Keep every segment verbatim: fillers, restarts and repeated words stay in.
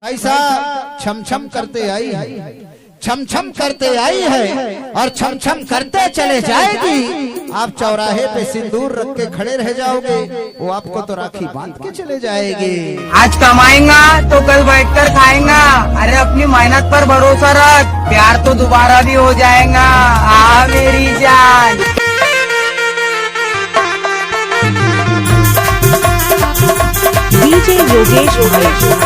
ऐसा छम छम करते आई है, छम छम करते आई है और छम छम करते चले जाएगी। आप चौराहे पे सिंदूर रख के खड़े रह जाओगे, वो आपको तो राखी बांध के चले जाएगी। आज कमाएगा तो कल बैठकर खाएगा। अरे, अपनी मेहनत पर भरोसा रख, प्यार तो दोबारा भी हो जाएगा। आ मेरी जान। डीजे योगेश भाई।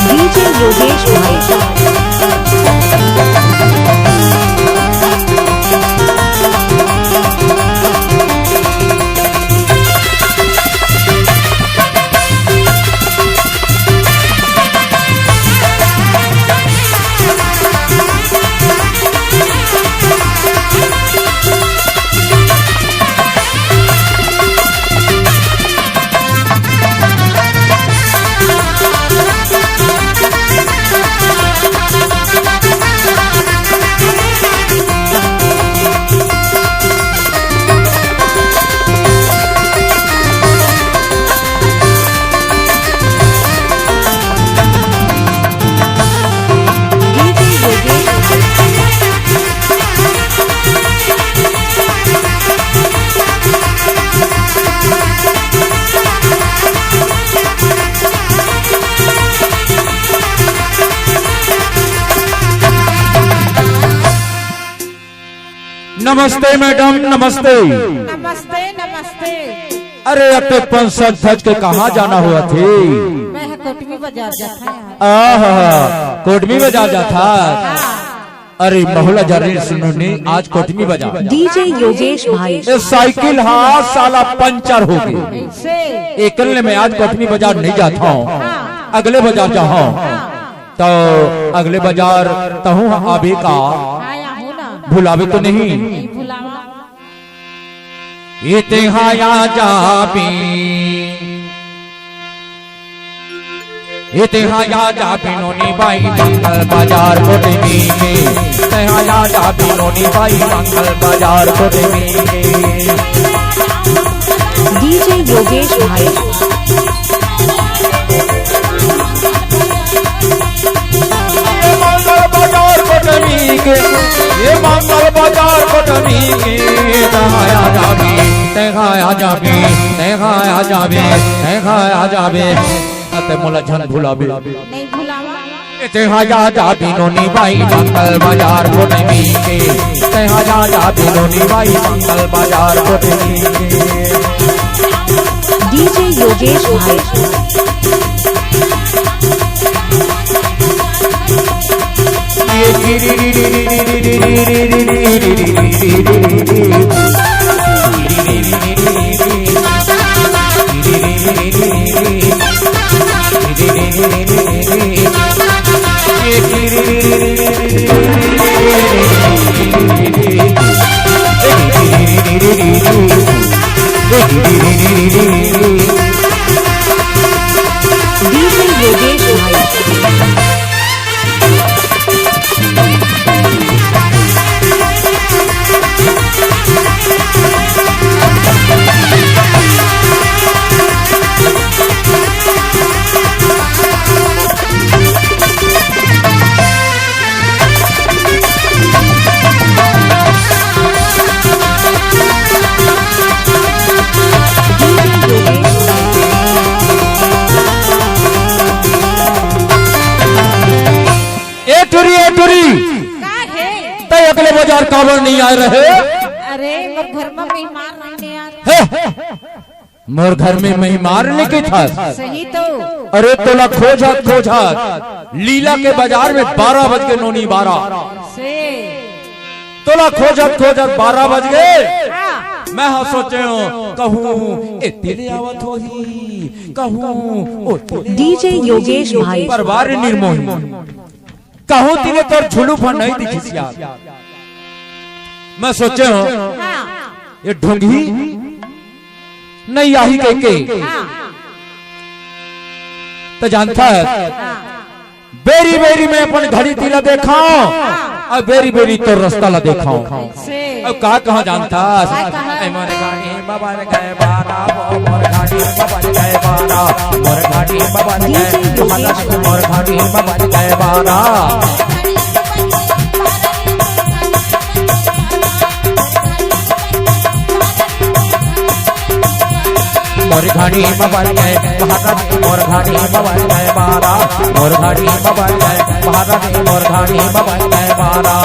डीजे योगेश भाई। नमस्ते मैडम, नमस्ते। नमस्ते, नमस्ते। अरे, अतेक पन सज धज के कहाँ जाना होवत हे? मैं कोटमी बाजार जात हँव। आहा, कोटमी बाजार जात हस? हाँ। अरे, महू ला जरूर सुनहू नी, आज कोटमी बाजार। डीजे योगेश भाई। ए साइकिल हा साला पंचर हो गे। से? एकल ले मैं आज कोटमी बाजार नहीं जात हँव। हाँ। अगले बाजार जाहूँ। हाँ। त अगले बाजार तहूँ ह आबे का? हाँ, आहूँ ना। भुलाबे तो नहीं? नहीं भुलावँव। ए तेंहा आ जाबे। ए तेंहा आ जाबे नोनी बाई मंगल बाजार कोटमी के। तेंहा आ जाबे नोनी बाई मंगल बाजार कोटमी के। डीजे योगेश भाई। ए मंगल बाजार कोटमी के, ए मंगल बाजार कोटमी के, तेंहा आ जाबे, तेंहा आ जाबे, तेंहा आ जाबे, तेंहा आ जाबे, अते मोला झन भुलाबे। नहीं भुलावँव। तेंहा आ जाबे नोनी बाई मंगल बाजार कोटमी के, तेंहा आ जाबे नोनी बाई मंगल बाजार कोटमी के। डीजे योगेश भाई। डीजे योगेश भाई। ए टुरी, ए टुरी। का हे? तैं अगले बाजार काबर नहीं आए रहे? अरे, मोर घर में मेहमान नहीं आए। हे, मोर घर में मेहमान लेके था। सही तो। अरे, तोला खोजत खोजत लीला के बाजार में बारह बज गे नोनी, बारह। से। तोला खोजत खोजत बारह बज गे। हाँ। मैं हा सोचे हूँ, कहूँ एती ले आवत होही, कहूँ ओती ले आवत होही। D J योगेश भाई। परवार निर्मोही। कहूँ तिने तोर झुलुफ नहीं दिखिस यार। मैं सोचे हूँ, हाँ। ये ढोंगी नहीं आही कहिके। हाँ। त जानथस, हाँ। बेरी बेरी मैं अपन घड़ी तिला देखाऊं, हाँ। अउ बेरी बेरी तोर रस्ता ला देखाऊं। से। अउ का कहां जानथस? का कहां? ए मोर घड़ी म बन गे बारा, ओ मोर घड़ी म बन गे बारा, मोर घड़ी म बन गे, मोर घड़ी म बन गे बारा। मोर घड़ी म बन गे बारा, मोर घड़ी म बन गे बारा, मोर घड़ी म बन गे बारा, मोर घड़ी म बन गे बारा।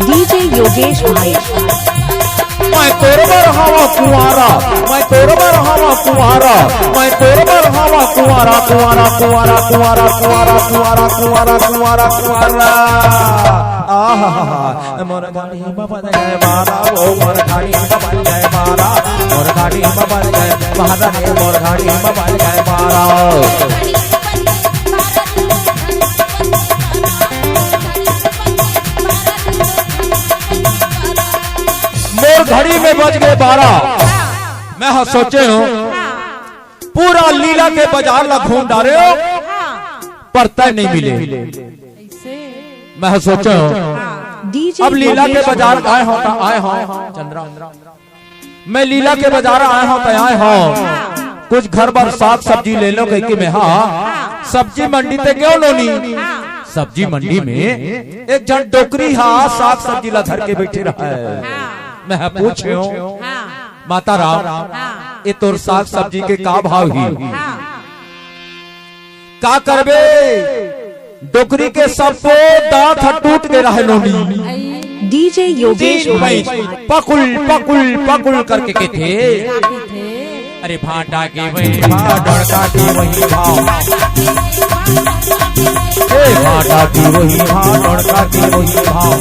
D J योगेश भाई। मैं तोर बर हवा कुंवारा, मैं तोर बर हवा कुंवारा, मैं तोर बर हवा कुंवारा, कुंवारा, कुंवारा। आहा, मोर घड़ी म बन गे बारा, ओ मोर घड़ी म बन गे बारा, मोर घड़ी म बन गे बारा, मोर घड़ी म बन गे बारा। मोर घड़ी में बज गे बारा। मैं हा सोचे हूँ, पूरा लीला के बाजार ला घूम डारे हूँ, पर तैं नहीं मिले। मैं हा सोचे हूँ, D J अब लीला के योगेश बाजार भाई। आए हूँ त आए हूँ चंद्रा, मैं लीला के बाजार आए हूँ त आए हूँ, कुछ घर बर साग सब्जी ले लो कहिके मैं हा सब्जी मंडी ते गेंव नोनी। सब्जी मंडी में एक झन डोकरी हा साग सब्जी ला धर के बैठे रहा है। हाँ। मैं हा पूछे हूँ, हाँ। माता राम, हाँ। ये तोर साग सब्जी के का भाव ही? हाँ। का करबे? डोकरी के सबो दांत ह टूट गे रहे नोनी। D J योगेश तीन भाई। पैंच पकुल, पकुल, पकुल करके कहिथे। अरे भांटा के वही भाव, डोड़का के वही भाव। ए भांटा के वही भाव, डोड़का के वही भाव।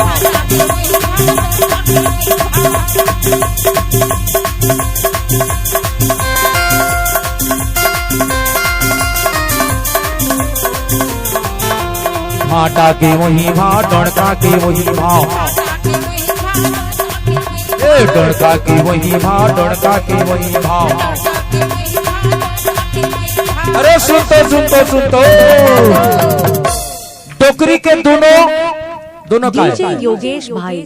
भांटा के वही भाव, डोड़का के वही भाव। ए, डोड़का के वही भाव, डोड़का के वही भाव। अरे सुन तो, सुन तो, सुन तो। डोकरी के दोनों, दोनों का D J है? योगेश भाई।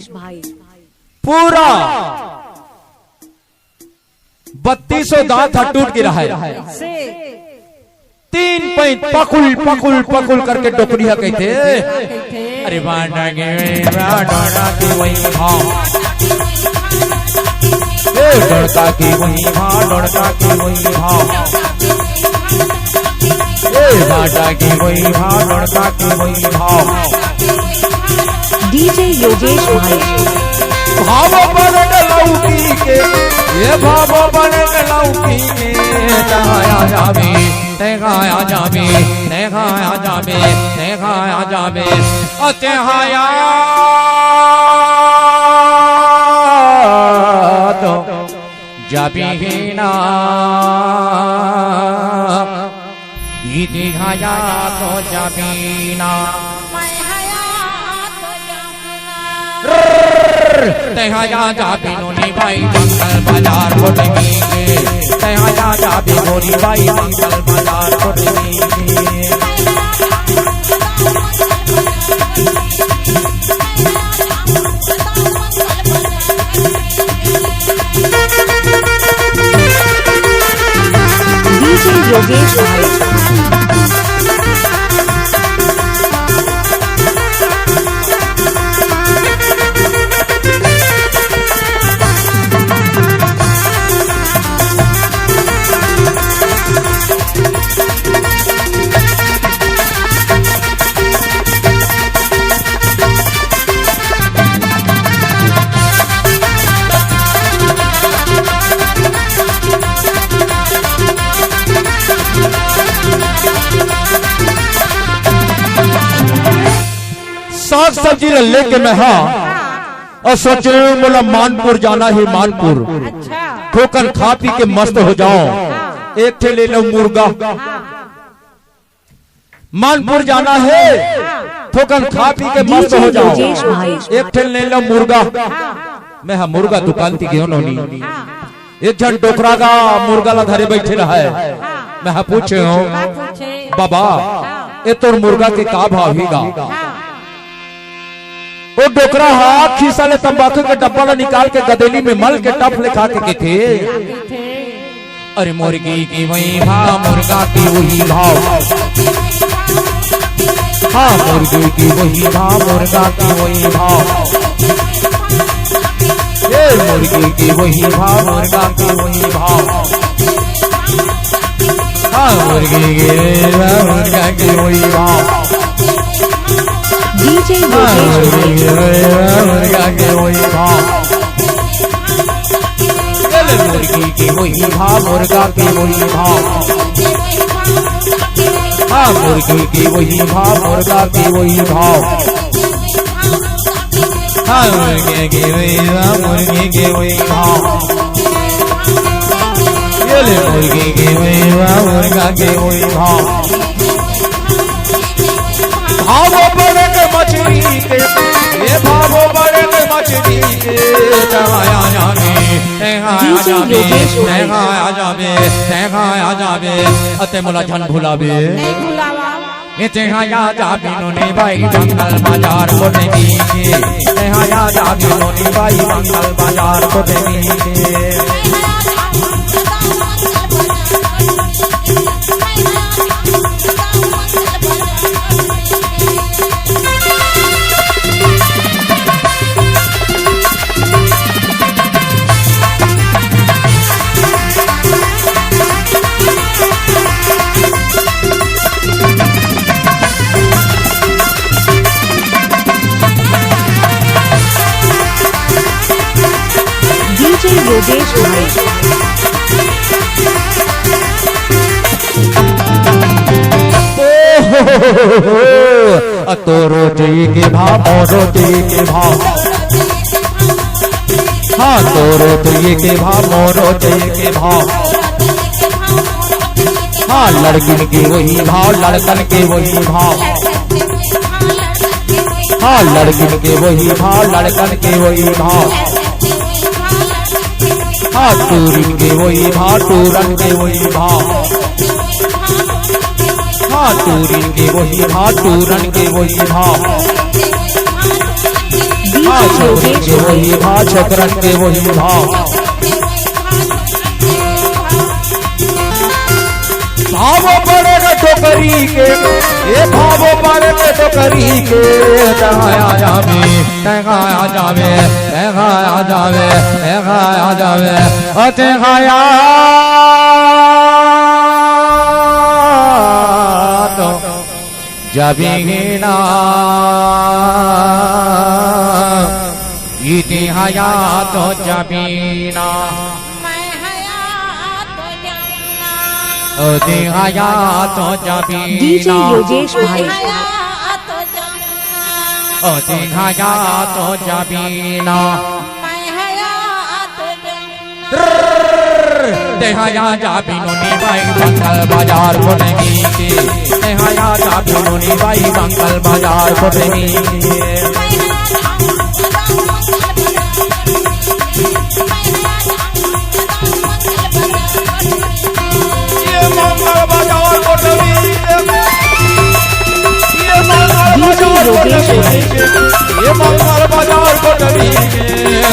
पूरा बत्तीसों दांत ह टूट गे रहे। तीन पैंच पकुल, पकुल, पकुल करके डोकरी ह कहिथे। अरे भांटा के वही भाव, डोड़का के वही भाव। ए, डोड़का के वही भाव, डोड़का के वही भाव। ए, भांटा के वही भाव, डोड़का के वही भाव। D J योगेश भाई। भाव बन गे लौकी के, ये भाव बन गे लौकी के, तैं हा आ जाबे, तैं हा आ जाबे, तैं हा आ जाबे, तैं हा आ जाबे, ओ तैं हा आ तो जाबे ना। इति हया तो जमीना। तैं हा आ जा बिनोनी बाई मंगल बाजार होटल में। तैं हा आ जा बिनोनी बाई मंगल बाजार होटल में। D J योगेश भाई। सब्जी ल लेके मैं हा अउ सोचे हंव मोला मानपुर जाना हे, मानपुर। अच्छा। थोकन खा पी के मस्त हो जाओ। हाँ। एक ठे ले लो मुर्गा। हाँ। मानपुर जाना हे, हाँ। थोकन खा पी के मस्त हो जाओ। एक ठे ले लो मुर्गा। हाँ। मैं हा मुर्गा दुकान ती गेंव नोनी। हाँ। एक झन डोकरा गा मुर्गा ला धरे बइठे रहय। हाँ। मैं हा पूछे हंव, का पूछे? बाबा, हाँ। ए तोर मुर्गा के का भाव हे गा? हाँ। ओ डोकरा हा खीसा ले तंबाकू के डब्बा ला निकाल के गदेली में मल के टप ले खा के कथे, अरे मुर्गी के वही भाव, मुर्गा के वही भाव। हाँ, मुर्गी के वही भाव, मुर्गा के वही भाव। ए मुर्गी के वही भाव, मुर्गा के वही भाव। हाँ, मुर्गी के वही भाव, मुर्गा के वही भाव। DJ हाँ, योगेश मुर्गी के वही भाव, मुर्गा के वही भाव। चल मुर्गी के वही भाव, मुर्गा के वही भाव। हाँ, मुर्गी के वही भाव, मुर्गा के वही भाव। हाँ, मुर्गी के वही भाव, मुर्गी के वही भाव। ये ले मुर्गी के वही भाव, मुर्गा के वही भाव। भाव बड़े के मछली के, ये भाव बड़े के मछली के, तैं हा आ जाबे, तैं हा आ DJ जाबे, योगेश तैं हा आ जाबे, तैं हा आ जाबे, अते मोला झन भुलाबे। नहीं भुलावा। ए तैं हा आ जाबे नोनी बाई मंगल बाजार कोटनी के, तैं हा आ जाबे नोनी बाई मंगल बाजार कोटनी के। DJ योगेश भाई। ओ हो हो हो हो हो। आ तोरो जी के भाव, मोरो जी के भाव। हाँ, तोरो जी के भाव, मोरो जी के भाव। हाँ, लड़किन के वही भाव, लड़कन के वही भाव। हाँ, लड़किन के वही भाव, लड़कन के वही भाव। हाँ, टूरिन के वही भाव, टूरन के वही भाव। हाँ, टूरिन के वही भाव, टूरन के वही भाव। हाँ, छोकरिन के वही भाव, छोकरन के वही भाव। भाव पड़े रे डोकरी के, ए भाव पड़े रे डोकरी के, तैं हा आ जाबे, तैं हा आ जाबे, तैं हा आ जाबे, तैं हा आ जाबे, ओ तैं हा आ तो जाबे ना, ई तैं हा आ तो जाबे ना। मैं हया तो जाऊं ना। ओ तैं हा आ तो जाबे DJ ना। योगेश भाई। मैं हया तो जाऊं ना। ओ तैं हा आ तो जाबे ना। मैं हया तो जाऊं ना। तैं हा आ जाबे नोनी बाई मंगल बाजार कोटनी के। तैं हा आ जाबे नोनी बाई मंगल बाजार कोटनी के। ये मंगल बाजार कोटनी के। ये मंगल बाजार कोटनी के। ये मंगल बाजार कोटनी के।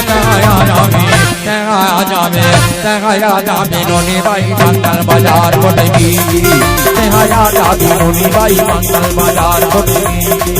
तैं हा आ जाबे, तैं हा आ जाबे, तैं हा आ जाबे नोनी बाई मंगल बाजार कोटनी के। तैं हा आ जाबे नोनी बाई मंगल बाजार कोटनी के।